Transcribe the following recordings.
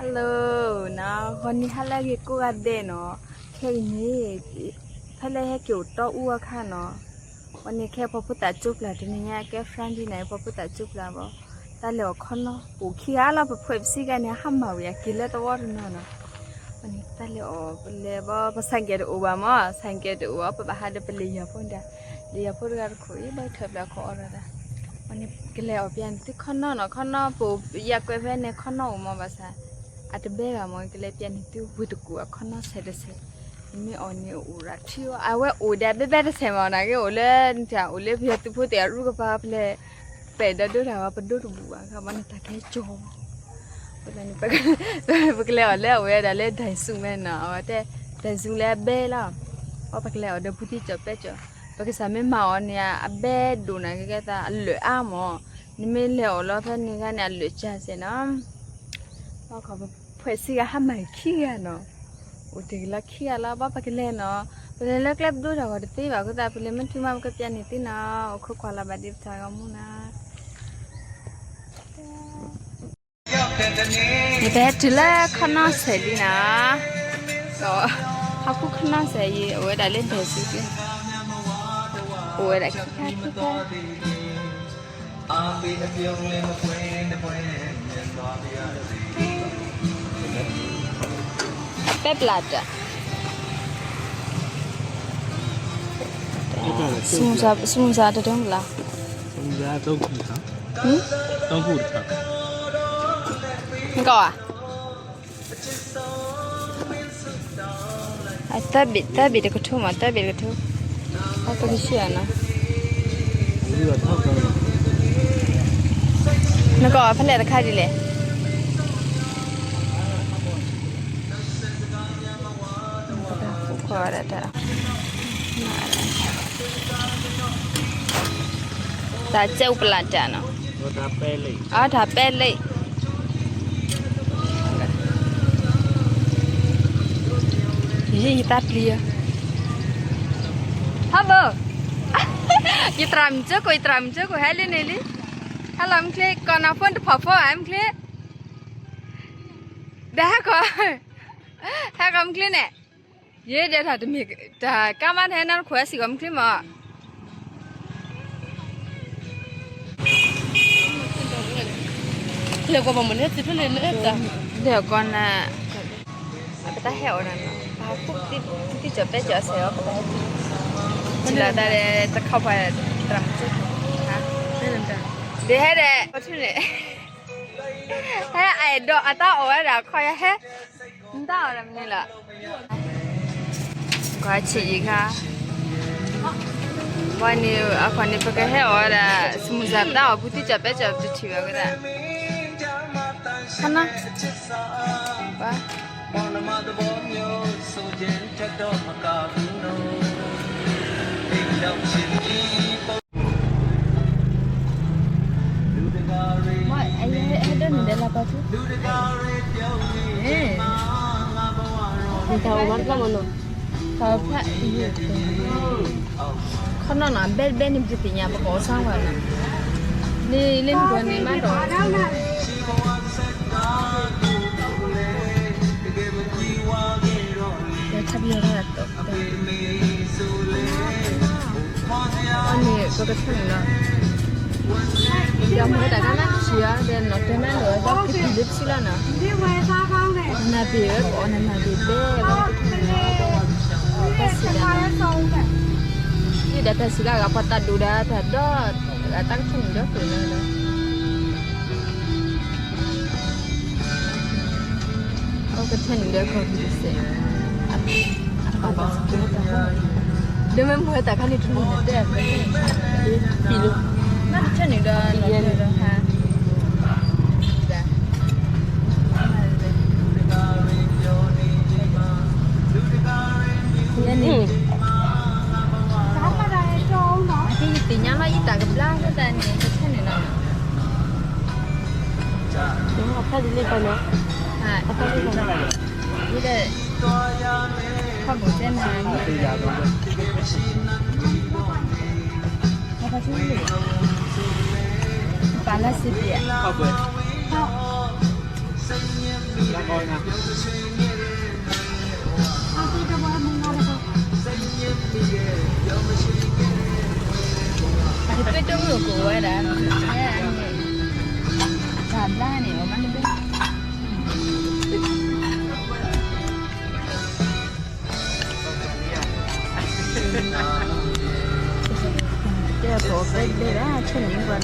Hello နီၤ, ဂီၤနံၤဟါလၢအဂ့ၤကိးဂၤဒဲးနီၤ, ခဲအံၤန့ၣ် ဖဲလၢဟဲက့ၤအိၣ်တီအူအခါနီၤ, ဝဲန့ၣ်ခဲအံၤပှၤဖိသၣ်ကၠိပျၢ်တနံၤညါ ကဲ Friday night ပှၤဖိသၣ်ကၠိပျၢ်ဘၣ်, တၢ်လဲၤအီၣ်ခီနီ ပအိၣ်ခံဂၤလီၤ ပဖှဲးပစံးဂၤန့ၣ် ဟါမၢ်ဝံၤအက့ၤလၢသဝီတနီၤနီၤ, ဝဲန့ၣ်တၢ်လဲၤအီၣ်ပလဲၤဘၣ် ပဆိုင်ကယ်တအိၣ်ဘၣ်မး ဆိုင်ကယ်တအိၣ်ဘၣ် ပဘၣ်ဟးဒီးပလံာ်ယၤဖိဒၣ်, လံာ်ယၤဖိတဂၤတခိၣ်အံၤ ဘၣ်ထၢၣ်ပျၢ်ခိၣ်အီၤဒီး, ဝဲန့ၣ်ကလဲၤအီၣ်ပျၢ်န့ၣ်သုခီနီနီၤ ခီနီပအိၣ်ယၤကွဲးဖဲန့ၣ် ခီနီအိၣ်မးဘၣ်ဆၣ်, အတဘဲဘၣ်မး ကလဲၤပျၢ်န့ၣ်သုဝံၤတကူၣ်အခီနီဆဲးတဆဲး, မ့ၢ်အီၣ်န့ၣ်အိၣ်ဒၣ်ထံအီၤ အဝဲအိၣ်ဒၣ်ဘဲဘဲတဆဲးမး နာ်က့အိၣ်လၢ, အိၣ်လၢပယီၤသုးဖိသ့ၣ်အရူကပၤဖျဲး, ပဲာ်ဒီးဒိတၢ်ဝဲပဒိတဘူၣ်ဘၣ် ခီဘၣ်န့ၣ်တၢ်ခဲကၠီ ပကလဲၤအီၣ်လၢအဝဲဒၣ်လၢ Daiso မဲနီၤ အဝဲတဲ, Daiso လၢအဘဲလီၤ, အပကလဲၤအီၣ်ဒီးဘူသံကၠီၣ်ပဲကၠီၣ်, ပကစၢ်မ့ၢ်မၤအီၤန့ၣ် အဘဲဒိၣ်နာ်က့ကဲသးအလၢာ်အါမး, နမ့ၢ်လဲၤအီၣ်လီၤဖဲန့ၣ်ဂၤန့ၣ် အလၢာ်ကၢ်စဲးနီၤ, ဘၣ်ခီပဖှဲးစံးဂၤဟါမၢ်ခံဂၤနီၤ, အိၣ်တ့ၢ်ကလီၤခံဂၤလီၤ ဘၣ်ပကလဲၤနီၤ, ပလဲၤလၢကျဲပဒိတၢ်ဂီၤတသ့ဘၣ်အဃိသတး ပလဲၤမ့ၢ်တုၤမးပကပျၢ်န့ၢ်သုနီၤ, အိၣ်ခိးကွၢ်လီၤဘၣ်ဒံးပတၢ်ဂီၤမူနီၤ ယပဟဲတုၤလၢခီနီဆဲးလံနီၤ, ဒီးဟီၣ်ခိၣ်ခီနီဆဲးအံၤ အိၣ်ဝဲဒၣ်လၢ Daiso ကျဲ, အိၣ်ဝဲဒၣ်ခံခါခံခါ, ပဲပျၢ်တၢ် စမူစါ တဒိလၢ်, နကီၢ်ဧါ, သၢဘ့ၣ်တကထိမး သၢဘ့ၣ်တကထိ, အပကဆံးအီၤနီၤ, နကီၢ်ဖဲလဲၣ်တခါဒ်လဲၣ် တၢ်စဲအူပလၢ်တၢ်နီၤ, အတၢ်ပဲလံ, ယတၢ်ပျံၤဧါ, ဟဲဘိ, ယသရၣ်မုၣ်ကၠိကိး ယသရၣ်မုၣ်ကၠိကိး ဟဲလံန့ၣ်လံ, ဟဲလီၤမုၢ်ချ့ ကီၢ်နၢ်ဖိတဖီၣ်ဖိဧါ မုၢ်ချ့, ဒီးဟဲကီး, ဟဲကီးမုၢ်ချ့န့ၣ်, ယဲဒၣ်တၢ်တမ့ၢ်, တၢ်ကါမါတဟဲနါတခိၣ်ဟဲစ့ၢ်ကီးမုၢ်ချ့မး, လဲၤကွၢ်ပှၤမနုၤသုထူၣ်လၢလၢတၢ်, လဲၤကီးနၤ, ပတၢ်ဟဲအီၣ်နၤနီၤ, ပဟးကူၣ်သံကၠီၣ်ပဲကၠီၣ်အစဲးအီၤ ပတၢ်ဟဲတုၤ, ထံၣ်လီၤတၢ်ဒီးတခီပှၤတရၣ်မုၣ်ကၠိ, ဒ်ဟဲဒီး, ပထူၣ်န့ၣ် ဟဲအအဲၣ်ဒိးအတၢ်အီၣ်ဝဲဒၣ်ခီယၤဟဲ, နတၢ်အီၣ်ဒီးမနုၤလီၤ, ကွၢ်ဆံးယံာ်ခါ, ဝဲန့ၣ် အခီန့ၣ် ပကဟဲအီၣ်ဝဲဒၣ် စမူစါ ပတၢ်အီၣ်ဘူးသံကၠီၣ်ပဲကၠီၣ် ပတထံၣ်ဘၣ်ဝဲဒၣ်, ခီနီ, ပှၤ မ့ၢ်အဟဲဒိးန့ၣ်ဒီးလၢပှၤထူ, မ့ၢ်တၢ်အိၣ်မးတဘျီမးနီၤ, တၢ်အိၣ်ဖျါ, ခီနီနီၤ ဘဲဘဲန့ၣ် ပတသ့ၣ်ညါ ပကအီၣ်ဆၣ်ဝဲနီၤ, လၢလၢနကွၢ်န့ၣ်မးဒီး, လၢထါပယီၤတၢ် အန့ၣ် ပကထၢနုာ်လီၤ, ဒီးမ့ၢ်တၢ်ကါနၢ်ဆံးဧါ ဒီးနီၢ်တဲမးဒီး ဘၣ်ကသံၣ်လၢထံလီၤနီၤ, နၢ်ပၢၢ်ဝဲပအီၣ်နၢ်ပၢၢ်ဘဲဝဲ, တၢ်စံးဒၣ်, ယဒၣ်တၢ်စံးဒၣ်ဂၤ ပှၤတၢ်ဒိၣ်ဒီးတၢ်ဒီး, ဂၤတၢ်ကထၢနုာ်ဒီးဃုာ်လီၤ ပကထၢနုာ်ဒီးကီၢ်ပူၤတစဲး, ဒီးမ့ၢ်မ့ၢ်တၢ်ခါန့ၣ်တမုာ်တဲ, ပံၤလီၤ, မ့ၢ်တထၢနုာ်ဒီးနီၢ်တဲဒီးဟါ, ယဲန့ၣ်, ယသ့ၣ်ညါလီၤယတၢ်ကဘျါဃိသတးန့ၣ် ကထၢနုာ်လီၤ, အခါဒ်လံကီးနီၤ, အခါဒ်လံကီး, ယဒီး, ခီဘိၣ်တဲနၤ, ပာ်လၢစံးပ့ၤ, ခီဘိၣ် တပ့ၢ်တမုၢ်ကိးဝဲဒၣ်, တၢ်ဘျါန့ၣ် အမ့ၢ်တဘ့ၣ်, တဲဖိဘဲဘဲဒၣ် ဆဲန့ၣ်မ့ၢ်ပှၤ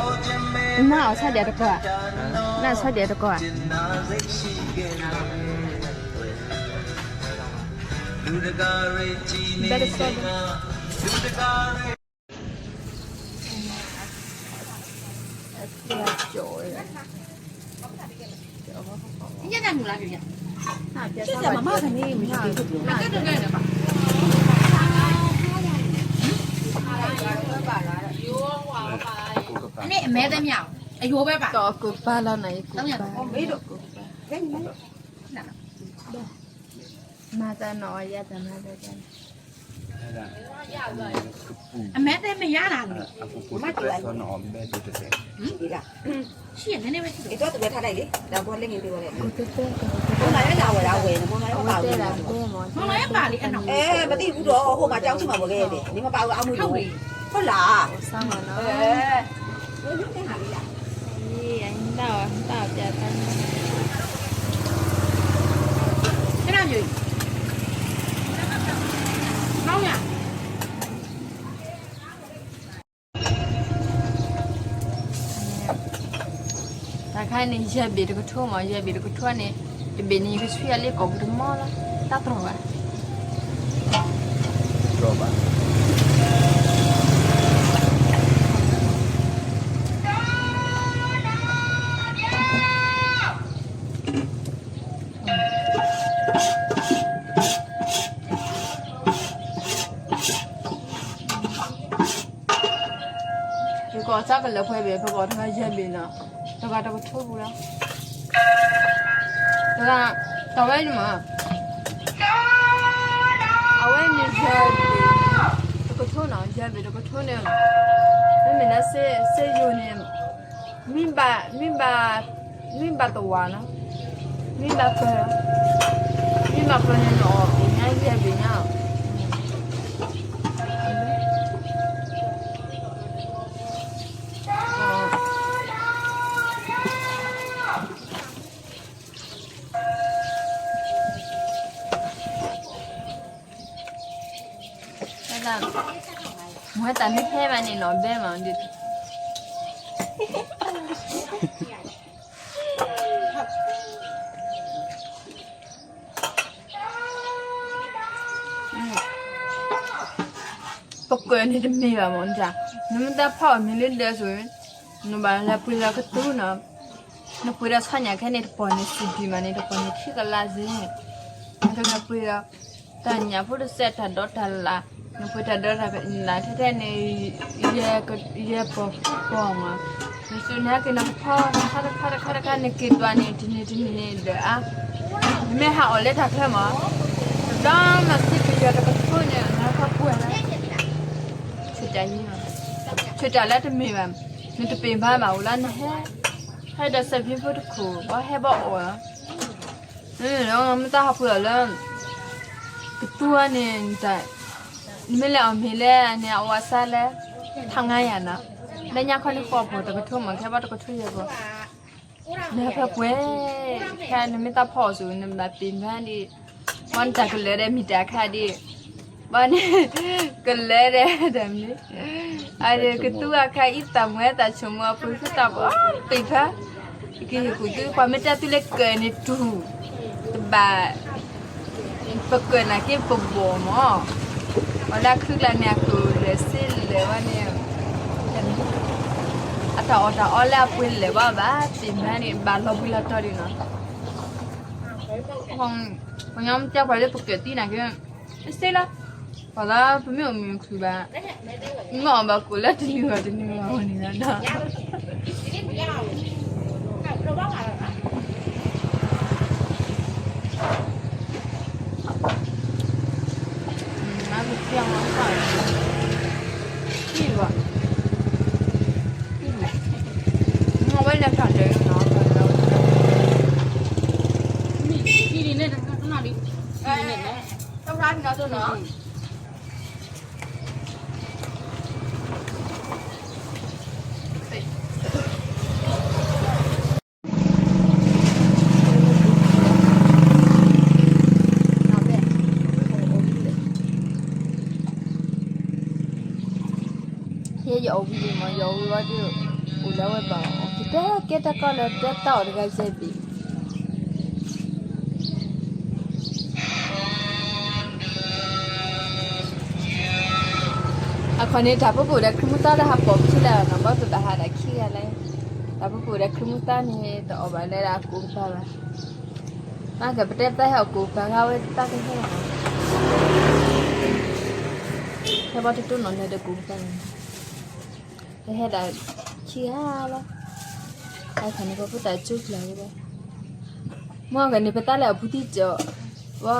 ဒီးသ့, နအီၣ်ဆီဒံးတကီၢ်, နအီၣ်ဆီဒံးတကီၢ်, ဘဲတကီၢ်, အမဲတမ့ၢ်, အယိဘဲဘၣ်, ကိးပာ်လီၤနၤ, ယကိးပာ်, ကိးပာ်, မၤတၢ်နီၢ်အီၤယၤတၢ်မၤတၢ်, အမဲတမ့ၢ်ယၤနၤ, အပူၤပူၤတဖျဲၣ်ထီၣ်နီၢ်အီၤဘဲဒိၣ်တဖျဲၣ်, အံၤ, အံၤ, အဝဲတဲဒၣ်ဘဲမး, မတံၤဟူဒီးဟိၣ်မးကၠီဆူမးဝဲလဲၣ်, နမ့ၢ်ပာ်အီၤအမုာ်ဒီး, ဖီလာ်, အံၤ, အံၤ, တၢ်အီၣ်, တၢ်အီၣ်ပျဲတၢ်, တၢ်ခါန့ၣ် ယဲၢ်ဘ့ၣ်တကထိမး, ယဲၢ်ဘ့ၣ်တကထိန့ၣ်, တဘ့ၣ်န့ၣ် ယကဆှံအီၤလၢကိာ်ပူၤတမီလီၤ, တၢ်တြီၢ်ဘၣ်, တြီၢ်ဘၣ်. ယကီၢ်ဆၣ်ကလၢၤဖဲဘ့ၣ် ပကီၢ်တဂၤယဲၢ်ဘ့ၣ်နီၤ, တဂၤတကထိပူၤလီၤ, တဂၤ, တဝဲန့ၣ်မး, အဝဲန့ၣ်ယဲၢ်ဘ့ၣ်တကထိနီၤ, ယဲၢ်ဘ့ၣ်တကထိန့ၣ်, မ့မ့ၢ်လၢစ့ယိၤန့ၣ်, မ့ၢ်ဘၣ်, မ့ၢ်ဘၣ်, မ့ၢ်ဘၣ်တဝာ်နီၤ, မ့ၢ်ဘၣ်ပၢၤ, မ့ၢ်ဘၣ်ပၢၤန့ၣ်နီၤ, အီၣ်ဘ့ၣ်ညါယဲၢ်ဘ့ၣ်ညါ မ့ၢ်တၢ်မ့ၢ်ဖဲမးန့ၣ်နီၤ ဘဲမးဒီး ပကၢၢ်န့ၣ်တမ့ၢ်ဘၣ်မး, နမ့ၢ်တၢ်ဖီၣ်အီၤမ့ၢ်လၢဒၢးဆိ, နဘၣ်လဲၤပှ့ၤလီၤကသူနီၤ, နပှ့ၤဒီးဆီညၣ်ခဲန့ၣ် တပီၢ်န့ၣ် စံးဒံးမးန့ၣ် တပီၢ်န့ၣ်ခံကလးစ့ၢ်, နကလဲၤပှ့ၤဒီး တၢ်ညၣ်ဖိတစဲးတၢ်ဒီးတၢ်လၢ်, နပှ့ၤတၢ်ဒီးတၢ်လၢ်ထဲထဲန့ၣ် ယဲၢ်ပီၢ်ဃုပီၢ်မး, နစုနဟဲက့ၤနကဖီတခါတခါတခါတခါ နက့ၤဒွးန့ၣ် တနံၤတနံၤန့ၣ်ဒီးအါ, နမ့ၢ်ဟးအီၣ်လၢတၢ်ချၢမး, တဘျီမးသံကယီၤတကထိန့ၣ် နဟဲခီပှဲၤလၢ ဆူတၢ်ယံၤမး, ဆူတၢ်လၢတမ့ၢ်ဘၣ်, နတပ့ၤဘၣ်မးအိၣ်လၢနဟဲ, ဟဲဒီးစဲးဖံဖိတခိၣ် ဘၣ်ဟဲဘၣ်အီၣ် မ့ၢ်တၢ်ဟးပှ့ၤအီၤလၢ ကသူန့ၣ်, နမ့ၢ်လဲၤအီၣ်မ့ၤလၢန့ၣ် အဝဲစါလၢ ထါငါယၤနီၤ, လၢညါခီန့ၣ်ဃီပီၢ်တကထိမး ကဲဘၣ်တကထိယဲၢ်ပီၢ်, နဟဲဖဲပှဲၤ, ခဲနမ့ၢ်တၢ်ဖီၣ်အီၤဆူ နဘၣ်ပ့ၤမးဒံး, ဘၣ်နတၢ်ကလၢၤဒီးမ့ၢ်တၢ်အခါဒံး, ဘၣ်န့ၣ် ကလၢၤဒီးတၢ်မနုၤ, အဒုးကသူအခါအံၤ သးမွဲသးဆိမိၣ်အပှ့ၤဃုသးပှ့ၤ ပ့ၤဖး, က့ၤယကူၣ်သု ပှၤမ့ၢ်တဲသုလၢကၢၢ်န့ၣ်တူၢ်, တဘၣ်, ပကၢၢ်နာ်က့ပဘီၣ်မး, ပှၤလၢအခုကျါန့ၣ် အကၢၢ်လဲၤစ့လဲၤဝဲန့ၣ်, အတၢ်အီၣ်တၢ်အီလၢအပှ့ၤလဲၤဘၣ်ဘၣ် ပ့ၤမးန့ၣ် ဘၣ်လီၤဘှံးလီၤတီၤဒံးနီၤ, ပှၤညီမ့ၢ်တဲပှၤလၢပကၢၢ်သံနာ်က့ တစ့လီၤ, ပှၤလၢပမ့ၢ်အိၣ်မုာ်ခုၣ်ဘၣ်, မ့ၢ်အီၣ်ဘၣ်ကိၣ်လၢတနံၤဘၣ်တနံၤဘၣ်အီၤန့ၣ်လီၤဒီး မၤကစၢ်မၤကစၢ်, အဝဲန့ၣ်တၢ်တဲနီၤ, ယဲယအိၣ်ဝံၤလံမး, ယအိၣ်ဝံၤဝဲဒုး အိၣ်လၢဝဲဘၣ်အီၤ ကတဲကဲတၢ်ကီလၢ တဲတၢ်အီၣ်တဂၤယဲၢ်ဘ့ၣ်. အခီန့ၣ် တၢ်ဖိပူၤဒီးခရံာ်မူသီလၢဟးပိာ်ခံလၢာ်နီၤ, ဘၣ်ပဘၣ်ဟးဒၣ်ခံဂၤလၢ်, တၢ်ဖိပူၤဒီးခရံာ်မူသီန့ၣ် တအီၣ်ဘၣ်လၢဒၣ်ကိးကပၤဘၣ်. မ့ၢ်ကပတဲပၢ်ဟဲအီၣ်ကိးကပၤဂၤဝဲတၢ်ကဟဲလီၤ, ဟဲဘၣ်တတိၢ်နီၣ်လဲၤဒီးကိးကပၤန့ၣ် ပဟဲဒၣ်ခံဂၤလီၤ. အခီန့ၣ် ပဖိသၣ်ကၠိကျၢၤဝဲဒၣ်, မ့ၢ်ဂ့ၤန့ၣ် ပတၢ်လဲၤအီၣ်ဖူသံၣ်ကၠီၤ, ဝဲ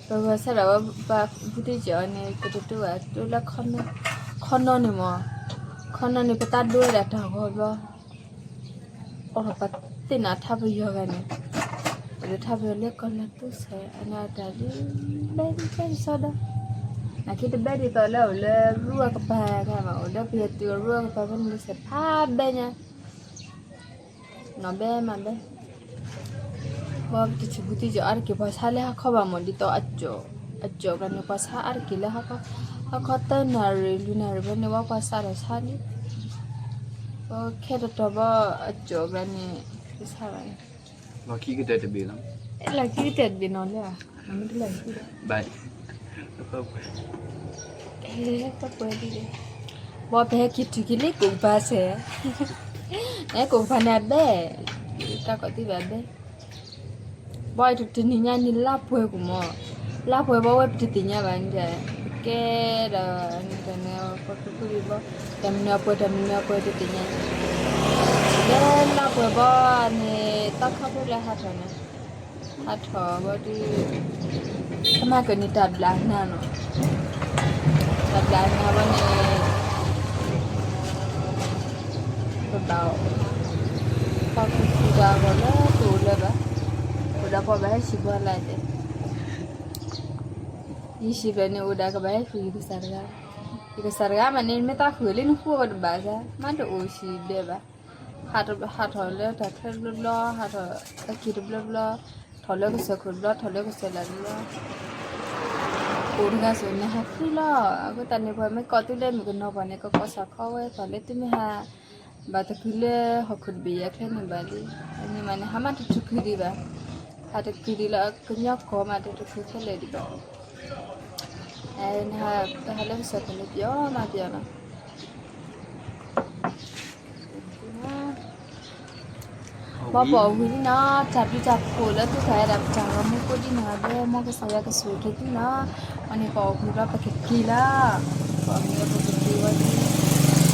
ပဂဲၤဆၢထၢၣ်ဝဲ ပဖူသံၣ်ကၠီၤန့ၣ် ကတတိၢ်ဘၣ် တိၢ်လၢ ခီနီၢ်န့ၣ်မး, ခီနီၢ်န့ၣ် ပတၢ်ဒိဝဲဒၣ်တၢ်ဂီၤဘျီ အိၣ်ဒီးပှၤသ့ၣ်နၤထါပယီၤဂၤန့ၣ်, အိၣ်ဒီးထါပယီၤလၢကီၢ်လၢသူစၢၤ အနၢ်တၢ်လံ, ဘဲဒ်ကဲဒ်သိးဒီး, နာ်က့တဘဲဒ်သိးလၢအိၣ်လၢရူအကပၤတၢ်ဘၣ်, အိၣ်ဒီးပယီၤတုၤအရူအကပၤဖဲန့ၣ်လၢစဲးဖးဘဲညါ, နီၢ်ဘဲမးဘဲ ဘီပတထံၣ်ဖူသံၣ်ကၠီၤအါတက့ၢ် ပှၤဆါလၢဟါခီဘၣ်မး ဒ်သိး အကၠီၤကန့ၣ် ပှၤဆါအါတက့ၢ်လၢဟါခီ, ဟါခီသၢနၣ်ရံၣ် လွံၢ်နၣ်ရံၣ်ဖဲန့ၣ် ဝဲပှၤဆါဒီးဆါလံ, ပခဲတတီၤဘီ အကၠီၤကန့ၣ် ကဆါဘၣ်န့ၣ်, လီၢ်ခံကတၢၢ်တဘ့ၣ်လီၤ, လီၢ်ခံကတၢၢ်တဘ့ၣ်နီၤလၢ, နမ့ၢ်တလီၢ်ခံဒီး ဘၣ်, ပှဲၤဒ်လဲၣ်, ဘီပဟဲက့ၤတုၤက့ၤလံကိးကပၤစဲး, နကိးကပၤန့ၣ်အဘဲ, တၢ်ကီးသံဘၣ်အဘဲ ဘီတနံၤညါန့ၣ်လါပှဲၤကမး, လါပှဲၤဘီဝဲပတသ့ၣ်ညါဘၣ်န့ၣ်, ကဲဒီး နတၢ်န့ၣ် ပှၤဖုဖုဘီ, တၢ်မနုၤအပှဲၤ တၢ်မနုၤအပှဲၤတသ့ၣ်ညါ, လၢလါပှဲၤဘီန့ၣ် သီခါဖိလၢဟးထီၣ်န့ၣ်, ဟးထီၣ်ဘီဒုး ကမၤကန့ၢ်တၢ်ဘျးနၤနီၤ, တၢ်ဘျးနၤဘီန့ၣ် ပဘၣ် ပှၤကူကူတၢ်အဂီၢ်လၢတအိၣ်လၢၤဘၣ်, အိၣ်ဒီးပှၤဘၣ်ဟဲစံးပှၤလၢ်တဲ, ယစံးဘျဲၣ်န့ၣ် အိၣ်ဒၣ်ကဘၣ်ဟဲဃုာ်ယကစၢ်တဂၤ, ယကစၢ်တဂၤမးန့ၣ် မ့ၢ်သးဃုာ်လၢနဃုအီၤတဘၣ်စၢ် မ့ၢ်တအိၣ်စံးဘျဲၣ်ဘၣ်, ဟးထီၣ်လၢတၢ်ချၢတဘျီဘျီ, ဟးထီၣ်အက့ၢ်တဘျီဘျီ, ထီၣ်လၢကစၢၢ်ခိၣ်တဘျီ ထီၣ်လၢကစၢၢ်လၢ်တဘျီ အိၣ်တဂၤစ့ၢ်န့ၣ်ဟးဃုလီၤ. အဃိသတးန့ၣ် ပှၤမ့ၢ်ကိးသုလၢမုၣ်ကနီၤပှၤန့ၣ် ကကိးစၢ်ခီဝဲ ပှၤလၢသုမ့ၢ်ဟး ဘၣ်တကုၤလၢဟီၣ်ခိၣ်တဘ့ၣ်အံၤအချၢန့ၣ်ဘၣ်လံ. အန့ၣ်မးန့ၣ် ဟးမးတတကုၤဒံးဘၣ်. ဟးတကုၤဒံးလၢကညီကီၢ်မး တတကုၤခဲလၢာ်ဒံးဘၣ်. နဟးလၢကစၢၢ်ခိၣ်န့ၣ် ပျီမးပျီလီၤ. ဘီပအီၣ်ဝံၤလံနီၤ, တၢ်ဘျုးတၢ်ဖှိၣ်လၢသုတၢ်အဲၣ်တၢ်ကွံ တၢ်ဂီၤမူကိးဒံးနီၤ, ဒီးမ်ကစၢ်ယွၤကဆိၣ်ဂ့ၤက့ၤသုနီၤ. အန့ၣ်ပအီၣ်ဝံၤလီၤ ပကက့ၤလီၤ. ပအီၣ်ဝံၤလီၤ ပကက့ၤဝဲဒၣ်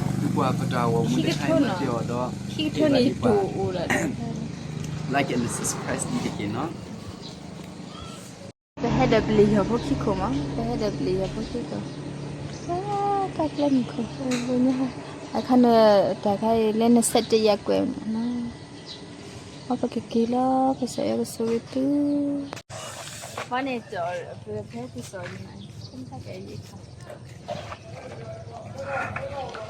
ပှၤပတၢ်ဂီၤမူတခါအံၤမ့ၢ်က့ၤအီၤဒီး ခံကထိန့ၣ် ယတိၢ်အိၣ်ဒီး like and subscribe ဒ်တက့ၢ်နီၤ. ပဟဲဒီးပလံၤယီၤဖိခံခိၣ်မး, ပဟဲဒီးပလံၤယီၤဖိခံခိၣ်, တၢ်ကျဲမုၢ်ခိၣ်ဖိညါ, အခါန့ၣ် တၢ်ခါအံၤလၢနဆဲးတယၤကွဲးနီၤ, အပကက့ၤလီၤ ကစၢ်ယွၤကဆိၣ်ဂ့ၤသု, ဘီန့ၣ် ပဖဲကစၢ်ယွၤန့ၣ် ကဲအံၤခါ